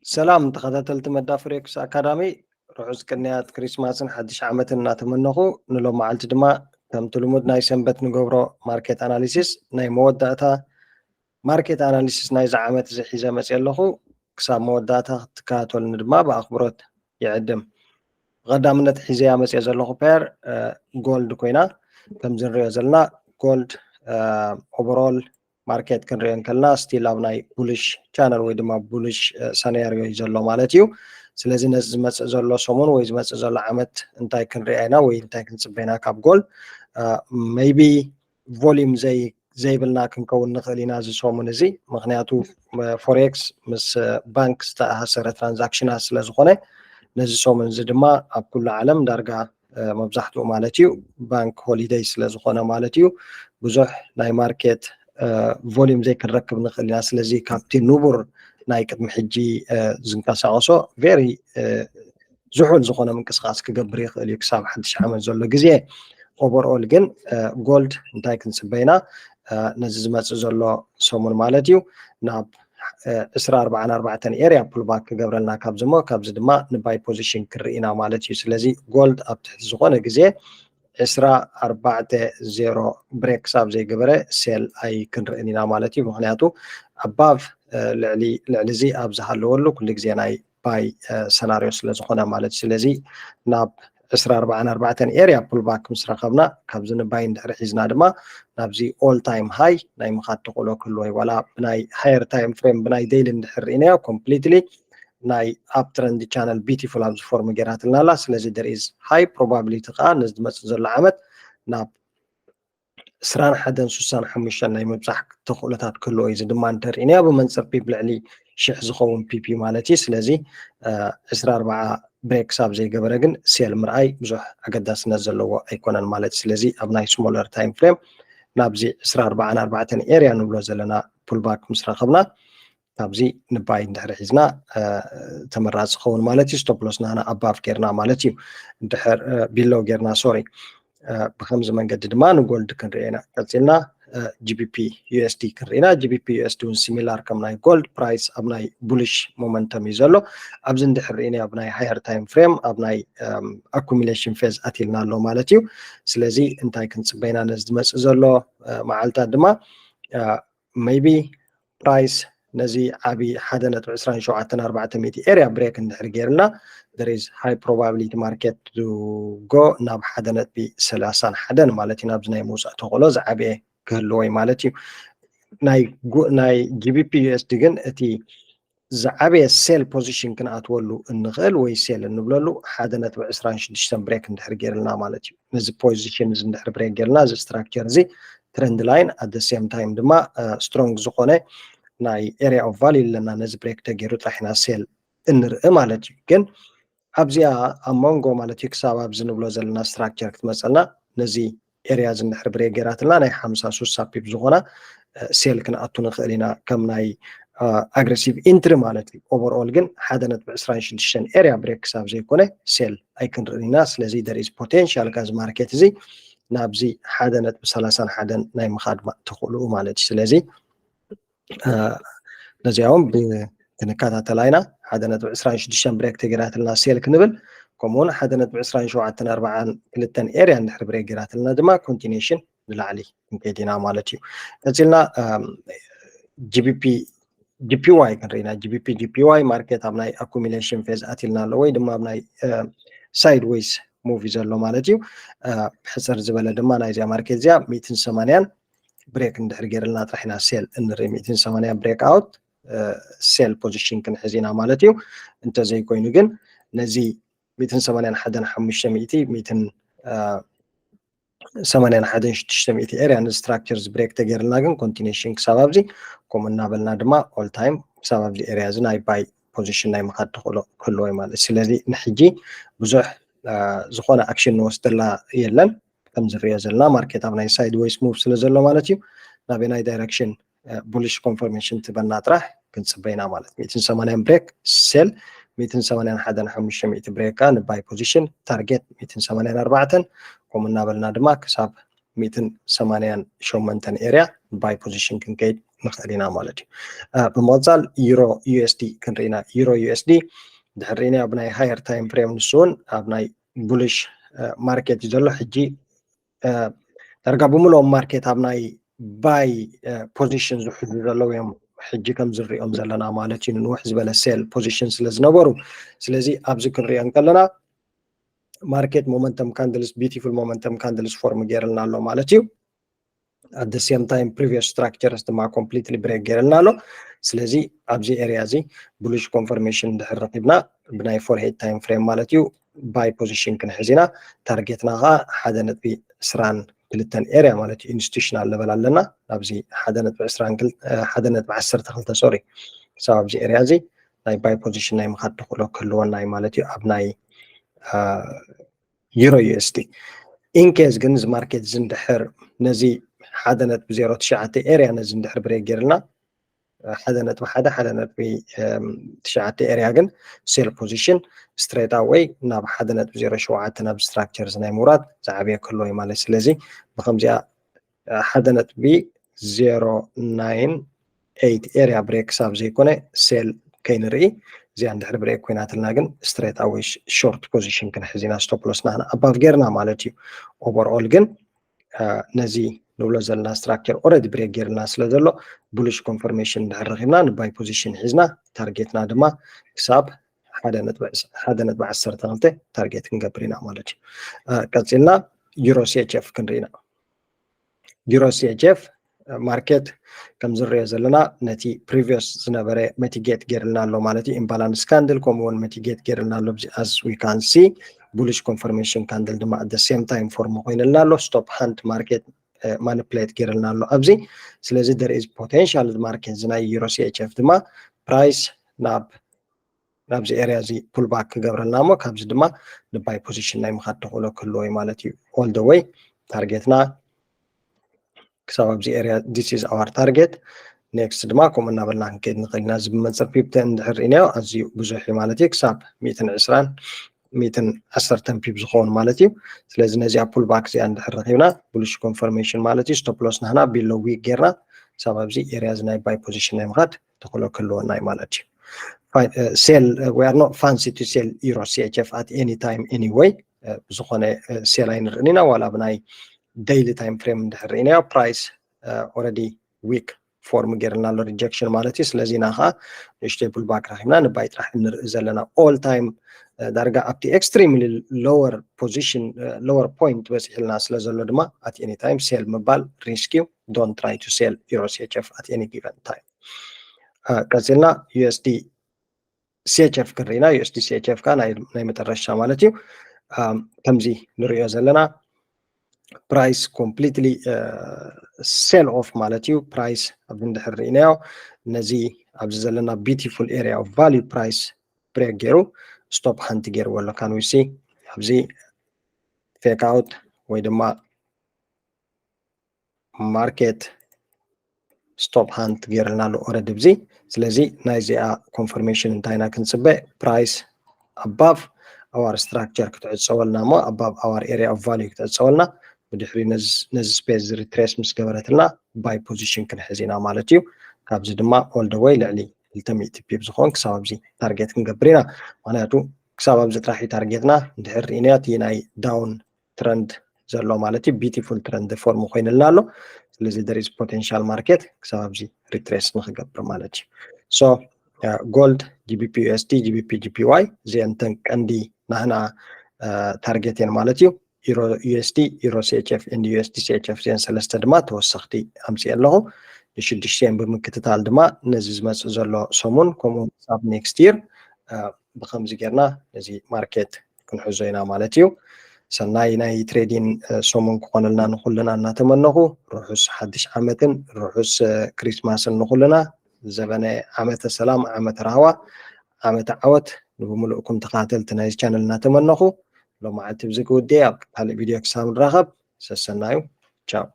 ሰላም ተኸታተልቲ መዳ ፎሬክስ ኣካዳሚ፣ ርሑስ ቅንያት ክሪስማስን ሓድሽ ዓመትን እናተመነኹ፣ ንሎም መዓልቲ ድማ ከምቲ ልሙድ ናይ ሰንበት ንገብሮ ማርኬት ኣናሊሲስ ናይ መወዳእታ ማርኬት ኣናሊሲስ ናይዚ ዓመት እዚ ሒዘ መፅየ ኣለኹ። ክሳብ መወዳእታ ክትከታተሉኒ ድማ ብኣኽብሮት ይዕድም። ብቐዳምነት ሒዘያ መፅየ ዘለኹ ፔር ጎልድ ኮይና፣ ከምዚ ንሪኦ ዘለና ጎልድ ኦቨርኦል ማርኬት ክንሪኦ እንከልና ስቲል ኣብ ናይ ቡሊሽ ቻነል ወይ ድማ ቡሊሽ ሰናሪዮ እዩ ዘሎ ማለት እዩ። ስለዚ ነዚ ዝመፅእ ዘሎ ሰሙን ወይ ዝመፅእ ዘሎ ዓመት እንታይ ክንሪኣ ኢና ወይ እንታይ ክንፅበ ኢና ካብ ጎልድ? ሜይቢ ቮሊም ዘይ ዘይብልና ክንከውን ንኽእል ኢና እዚ ሰሙን እዚ። ምክንያቱ ፎሬክስ ምስ ባንክ ዝተኣሳሰረ ትራንዛክሽናት ስለ ዝኾነ፣ ነዚ ሰሙን እዚ ድማ ኣብ ኩሉ ዓለም ዳርጋ መብዛሕትኡ ማለት እዩ ባንክ ሆሊደይ ስለ ዝኾነ ማለት እዩ፣ ብዙሕ ናይ ማርኬት ቮሊም ዘይክንረክብ ንኽእል ኢና። ስለዚ ካብቲ ንቡር ናይ ቅድሚ ሕጂ ዝንቀሳቐሶ ቨሪ ዝሑል ዝኾነ ምንቅስቃስ ክገብር ይኽእል እዩ ክሳብ ሓድሽ ዓመት ዘሎ ግዜ። ኦቨርኦል ግን ጎልድ እንታይ ክንፅበ ኢና? ነዚ ዝመፅእ ዘሎ ሰሙን ማለት እዩ ናብ ዕስራ ኣርባዓን ኣርባዕተን ኤርያ ፑልባክ ክገብረልና ካብዚ እሞ ካብዚ ድማ ንባይ ፖዚሽን ክርኢ ኢና ማለት እዩ። ስለዚ ጎልድ ኣብ ትሕቲ ዝኾነ ግዜ ዕስራ ኣርባዕተ ዜሮ ብሬክ ክሳብ ዘይገበረ ሴል ኣይክንርእን ኢና ማለት እዩ። ምክንያቱ ኣባቭ ልዕሊ ልዕሊ እዚ ኣብ ዝሃለወሉ ኩሉ ግዜ ናይ ባይ ሰናሪዮ ስለ ዝኾነ ማለት እዩ። ስለዚ ናብ ዕስራ ኣርባዓን ኣርባዕተን ኤርያ ፑልባክ ምስ ረኸብና ካብዚ ንባይ እንድሕሪ ሒዝና ድማ ናብዚ ኦል ታይም ሃይ ናይ ምኻድ ተኽእሎ ክህልዎ እዩ። ዋላ ብናይ ሃየር ታይም ፍሬም ብናይ ዴይሊ እንድሕር ርኢናዮ ኮምፕሊትሊ ናይ ኣፕ ትረንድ ቻነል ቢቲፉል ኣብዚ ፎርም ገይራትልና ኣላ። ስለዚ there is high probability ከዓ ነዚ ዝመፅእ ዘሎ ዓመት ናብ ዕስራን ሓደን ስሳን ሓሙሽተን ናይ ምብፃሕ ተኽእሎታት ክህልዎ እዩ። እዚ ድማ እንተርኢናዮ ብመንፅር ፒፕ ልዕሊ ሽሕ ዝኸውን ፒፒ ማለት እዩ። ስለዚ ዕስራ ኣርባዓ ብሬክ ክሳብ ዘይገበረ ግን ሴል ምርኣይ ብዙሕ ኣገዳስነት ዘለዎ ኣይኮነን ማለት እዩ። ስለዚ ኣብ ናይ ስሞለር ታይም ፍሬም ናብዚ ዕስራ ኣርባዓን ኣርባዕተን ኤርያ ንብሎ ዘለና ፑልባክ ምስ ረኸብና ካብዚ ንባይ እንድሕር ሒዝና ተመራፂ ክኸውን ማለት እዩ። ስቶፕ ሎስ ናና ኣባቭ ጌርና ማለት እዩ። እንድሕር ቢሎው ጌርና ሶሪ። ብከምዚ መንገዲ ድማ ንጎልድ ክንርኢ ኢና። ቀፂልና ጂቢፒ ዩኤስዲ ክንርኢ ኢና። ጂቢፒ ዩኤስዲ እውን ሲሚላር ከም ናይ ጎልድ ፕራይስ ኣብ ናይ ቡሊሽ ሞመንተም እዩ ዘሎ። ኣብዚ እንድሕር ርኢና ኣብ ናይ ሃየር ታይም ፍሬም ኣብ ናይ ኣኩሚሌሽን ፌዝ ኣትልና ኣሎ ማለት እዩ። ስለዚ እንታይ ክንፅበ ኢና ነዚ ዝመፅእ ዘሎ መዓልታት ድማ ሜይቢ ፕራይስ ነዚ ዓቢ ሓደ ነጥቢ ዕስራን ሸውዓተን ኣርባዕተ ሚእቲ ኤርያ ብሬክ እንድሕር ገይርና there is high probability market to go ናብ ሓደ ነጥቢ ሰላሳን ሓደን ማለት እዩ። ናብዚ ናይ ምውፃእ ተኽእሎ ዝዓበየ ክህልዎ እዩ ማለት እዩ። ናይ ጉ- ናይ ጂቢፒ ዩኤስዲ ግን እቲ ዝዓበየ ሴል ፖዚሽን ክንኣትወሉ እንኽእል ወይ ሴል እንብለሉ ሓደ ነጥቢ ዕስራን ሽዱሽተን ብሬክ እንድሕር ገይርልና ማለት እዩ። ነዚ ፖዚሽን እዚ እንድሕር ብሬክ ገይርልና እዚ ስትራክቸር እዚ ትረንድ ላይን ኣት ሴም ታይም ድማ ስትሮንግ ዝኾነ ናይ ኤሪያ ኦፍ ቫልዩ ኣለና። ነዚ ብሬክ ተገይሩ ጥራሕ ኢና ሴል እንርኢ ማለት እዩ። ግን ኣብዚኣ ኣብ መንጎ ማለት እዩ ክሳብ ኣብዚ ንብሎ ዘለና ስትራክቸር ክትመፀልና ነዚ ኤርያ እዚ እንድሕር ብሬክ ገይራትና ናይ ሓምሳ ሱሳ ፒፕ ዝኾና ሴል ክንኣቱ ንኽእል ኢና ከም ናይ ኣግሬሲቭ ኢንትሪ ማለት እዩ። ኦቨርኦል ግን ሓደ ነጥቢ ዕስራን ሽዱሽተን ኤርያ ብሬክ ክሳብ ዘይኮነ ሴል ኣይክንርእን ኢና። ስለዚ there is potential እዚ ማርኬት እዚ ናብዚ ሓደ ነጥቢ ሰላሳን ሓደን ናይ ምኻድ ማ- ተኽእልኡ ማለት እዩ። ስለዚ ነዚኣ እውን ብ- ክንከታተላ ኢና። ሓደ ነጥቢ ዕስራን ሽዱሽተን ብሬክ ተገይራትልና ሴል ክንብል ከምኡውን ሓደ ነጥቢ ዕስራን ሸውዓተን ኣርባዓን ክልተን ኤርያ እንድሕር ብሬክ ገይራትልና ድማ ኮንቲኒሽን ንላዕሊ ክንከይድ ኢና ማለት እዩ። ቀፂልና ጂቢፒ ጂፒዋይ ክንርኢ ኢና። ጂቢፒ ጂፒዋይ ማርኬት ኣብ ናይ ኣኩሚሌሽን ፌዝ ኣትልና ኣሎ ወይ ድማ ኣብ ናይ ሳይድ ዌይስ ሙቭ እዩ ዘሎ ማለት እዩ። ሕፅር ዝበለ ድማ ናይዚኣ ማርኬት እዚኣ ሚእትን ሰማንያን ብሬክ እንድሕር ገይርልና ጥራሕ ኢና ሴል እንርኢ። ሚእትን ሰማንያን ብሬክ ኣውት ሴል ፖዚሽን ክንሕዝ ኢና ማለት እዩ። እንተዘይኮይኑ ግን ነዚ ሚእትን ሰማንያን ሓደን ሓሙሽተ ሚእቲ ሚእትን ሰማንያን ሓደን ሽዱሽተ ሚእቲ ኤርያ ነዚ ስትራክቸር እዚ ብሬክ ተገይርልና ግን ኮንቲኒሽን ክሳብ ኣብዚ ከምኡ እናበልና ድማ ኦል ታይም ክሳብ ኣብዚ ኤርያ እዚ ናይ ባይ ፖዚሽን ናይ ምኻድ ተኽእሎ ክህልዎ እዩ ማለት እዩ። ስለዚ ንሕጂ ብዙሕ ዝኾነ ኣክሽን ንወስደላ የለን። ከም ዝርዮ ዘለና ማርኬት ኣብ ናይ ሳይድ ዌይስ ሙቭ ስለ ዘሎ ማለት እዩ ናበይ ናይ ዳይሬክሽን ቡሊሽ ኮንፈርሜሽን ትበና ጥራሕ ክንፅበ ኢና ማለት ሚእትን ሰማንያን ብሬክ ሴል ሚእትን ሰማንያን ሓደን ሓሙሽተ ሚእቲ ብሬክ ከዓ ንባይ ፖዚሽን ታርጌት ሚእትን ሰማንያን ኣርባዕተን ከምኡ እናበልና ድማ ክሳብ ሚእትን ሰማንያን ሸሞንተን ኤርያ ንባይ ፖዚሽን ክንከይድ ንኽእል ኢና ማለት እዩ። ብምቕፃል ዩሮ ዩኤስዲ ክንርኢና። ዩሮ ዩኤስዲ ድሕር ርኢና ኣብ ናይ higher time frame ንሱ እውን ኣብ ናይ bullish market እዩ ዘሎ። ሕጂ ዳርጋ ብምልኦም ማርኬት ኣብ ናይ buy position ዝሕዙ ዘለዉ እዮም ሕጂ ከም ዝሪኦም ዘለና ማለት እዩ። ንንውሕ ዝበለ sell position ስለ ዝነበሩ፣ ስለዚ ኣብዚ ክንሪኦ እንከለና ማርኬት momentum candles፣ beautiful momentum candles form ገይርልና ኣሎ ማለት እዩ። At the same time previous structures ድማ completely break ገይርልና ኣሎ። ስለዚ ኣብዚ area እዚ bullish confirmation እንድሕር ረኪብና ብናይ four head time frame ማለት እዩ buy position ክንሕዝ ኢና። ታርጌትና ከዓ ሓደ ነጥቢ ዕስራን ክልተን area ማለት እዩ። Institutional level ኣለና። ኣብዚ ሓደ ነጥቢ ዕስራን ክልተ፣ ሓደ ነጥቢ ዓሰርተ ክልተ፣ sorry፣ ክሳብ ኣብዚ area እዚ ናይ buy position ናይ ምኻድ ተኽእሎ ክህልወና እዩ ማለት እዩ ኣብ ናይ ዩሮ ዩኤስዲ። In case ግን እዚ ማርኬት እዚ እንድሕር ነዚ ሓደ ነጥቢ ዜሮ ትሽዓተ area ነዚ እንድሕር break ገይርና፣ ሓደ ነጥቢ ሓደ፣ ሓደ ነጥቢ ትሽዓተ area ግን sell position straight away ናብ ሓደ ነጥቢ ዜሮ ሸውዓተ ናብ structure እዚ ናይ ምውራድ ዝዓበየ ክህልዎ እዩ ማለት። ስለዚ ብከምዚኣ ሓደ ነጥቢ ዜሮ ናይን ኤይት area break ክሳብ ዘይኮነ sell ከይንርኢ፣ እዚኣ እንድሕር break ኮይናትልና ግን straight away short position ክንሕዝ ኢና፣ stop loss ናህና above ገይርና ማለት እዩ። Overall ግን ነዚ ንብሎ ዘለና structure already break ገይርና ስለ ዘሎ bullish confirmation እንድሕር ረኪብና ን buy position ሒዝና ታርጌትና ድማ ክሳብ ሓደ ነጥቢ ዓሰርተ ክልተ ታርጌት ክንገብር ኢና ማለት እዩ። ቀፂልና ዩሮ ሲኤችኤፍ ክንርኢ ኢና። ዩሮ ሲኤችኤፍ ማርኬት ከም ዝረኦ ዘለና ነቲ previous ዝነበረ mitigate ገይርልና ኣሎ ማለት እዩ። Imbalance candle ከምኡ እውን mitigate ገይርልና ኣሎ። ኣብዚ as we can see bullish confirmation candle ድማ at the same time form ኮይንልና ኣሎ። Stop hunt ማርኬት manipulate ገይርልና ኣሎ ኣብዚ። ስለዚ there is potential ማርኬት እዚ ናይ ዩሮ ሲኤችኤፍ ድማ price ናብ ናብዚ area እዚ pull back ክገብረልና እሞ ካብዚ ድማ ን buy position ናይ ምኻድ ተኽእሎ ክህልዎ እዩ ማለት እዩ። All the way ታርጌትና ክሳብ ኣብዚ area this is our target። Next ድማ ከምኡ እናበልና ክንከይድ ንኽእል ኢና። እዚ ብመንፅር ፒፕተ እንድሕር ርኢናዮ ኣዝዩ ብዙሕ እዩ ማለት እዩ። ክሳብ ሚእትን ዕስራን ሚእትን ዓሰርተን ፒፕ ዝኸውን ማለት እዩ። ስለዚ ነዚኣ pull back እዚኣ እንድሕር ረኺብና bullish confirmation ማለት እዩ። Stop loss ናህና below wick ጌርና ክሳብ ኣብዚ area እዚ ናይ buy position ናይ ምኻድ ተኽእሎ ክህልወና እዩ ማለት እዩ። Sell, we are not fancy to sell ዩሮ ሲኤችኤፍ at any time anyway። ብዝኾነ sell ኣይንርእን ኢና ዋላ ብናይ daily time frame እንድሕር ርኢናዮ price already wick form ገይርልና ኣሎ rejection ማለት እዩ። ስለዚ ኢና ከዓ ንእሽተይ pull back ረኺብና ን buy ጥራሕ እንርኢ ዘለና። All time ዳርጋ ኣብቲ extremely lower position, lower point በፂሕልና ስለ ዘሎ ድማ at any time sell ምባል risk እዩ። Don't try to sell ዩሮ ሲኤችኤፍ at any given time። ቀፂልና ዩኤስዲ ሲኤችኤፍ ክንርኢና። ዩኤስዲ ሲኤችኤፍ ከዓ ናይ መጨረሻ ማለት እዩ። ከምዚ ንሪኦ ዘለና price completely sell off ማለት እዩ። Price ኣብ እንድሕር ርኢናዮ ነዚ ኣብዚ ዘለና beautiful area of value price break ገይሩ stop hunt ገይርዎ ኣሎ። Can we see ኣብዚ fake out ወይ ድማ ማርኬት stop hunt ገይርልና ኣሎ already ኣብዚ። ስለዚ ናይዚኣ confirmation እንታይ ኢና ክንፅበ? Price above our structure ክትዕፀወልና እሞ above our area of value ክትዕፀወልና፣ ብድሕሪ ነዚ space retrace ምስ ገበረትልና buy position ክንሕዝ ኢና ማለት እዩ። ካብዚ ድማ all the way ልዕሊ ክልተ ሚእቲ ፒፕ ዝኸውን ክሳብ ኣብዚ ታርጌት ክንገብር ኢና። ምክንያቱ ክሳብ ኣብዚ ጥራሕ እዩ ታርጌትና። እንድሕር ርኢናዮ እቲ ናይ down trend ዘሎ ማለት እዩ beautiful trend form ኮይንልና ኣሎ። ስለዚ there is potential ማርኬት ክሳብ ኣብዚ retrace ንክገብር ማለት እዩ። So gold፣ GBP USD፣ GBP JPY እዚአን እተን ቀንዲ ናህና ታርጌት እየን ማለት እዩ። ዩሮ ዩኤስዲ፣ ዩሮ ሲኤችኤፍ and ዩኤስዲ ሲኤችኤፍ እዚአን ሰለስተ ድማ ተወሰኽቲ ኣምፅኤ ኣለኹ። ንሽዱሽቲአን ብምክትታል ድማ ነዚ ዝመፅእ ዘሎ ሰሙን ከምኡ ክሳብ next year ብከምዚ ጌርና ነዚ ማርኬት ክንሕዞ ኢና ማለት እዩ። ሰናይ ናይ trading ሰሙን ክኾነልና ንኩልና እናተመነኹ ርሑስ ሓድሽ ዓመትን ርሑስ ክሪስማስን ንኩልና። ዘበነ ዓመተ ሰላም፣ ዓመተ ራህዋ፣ ዓመተ ዓወት ንብምሉእኩም ተኸታተልቲ ናይዚ ቻነል እናተመነኹ ሎማዓልቲ ብዚ ክውድእ፣ ኣብ ካልእ ቪድዮ ክሳብ ንራኸብ ሰሰናዩ። ቻው።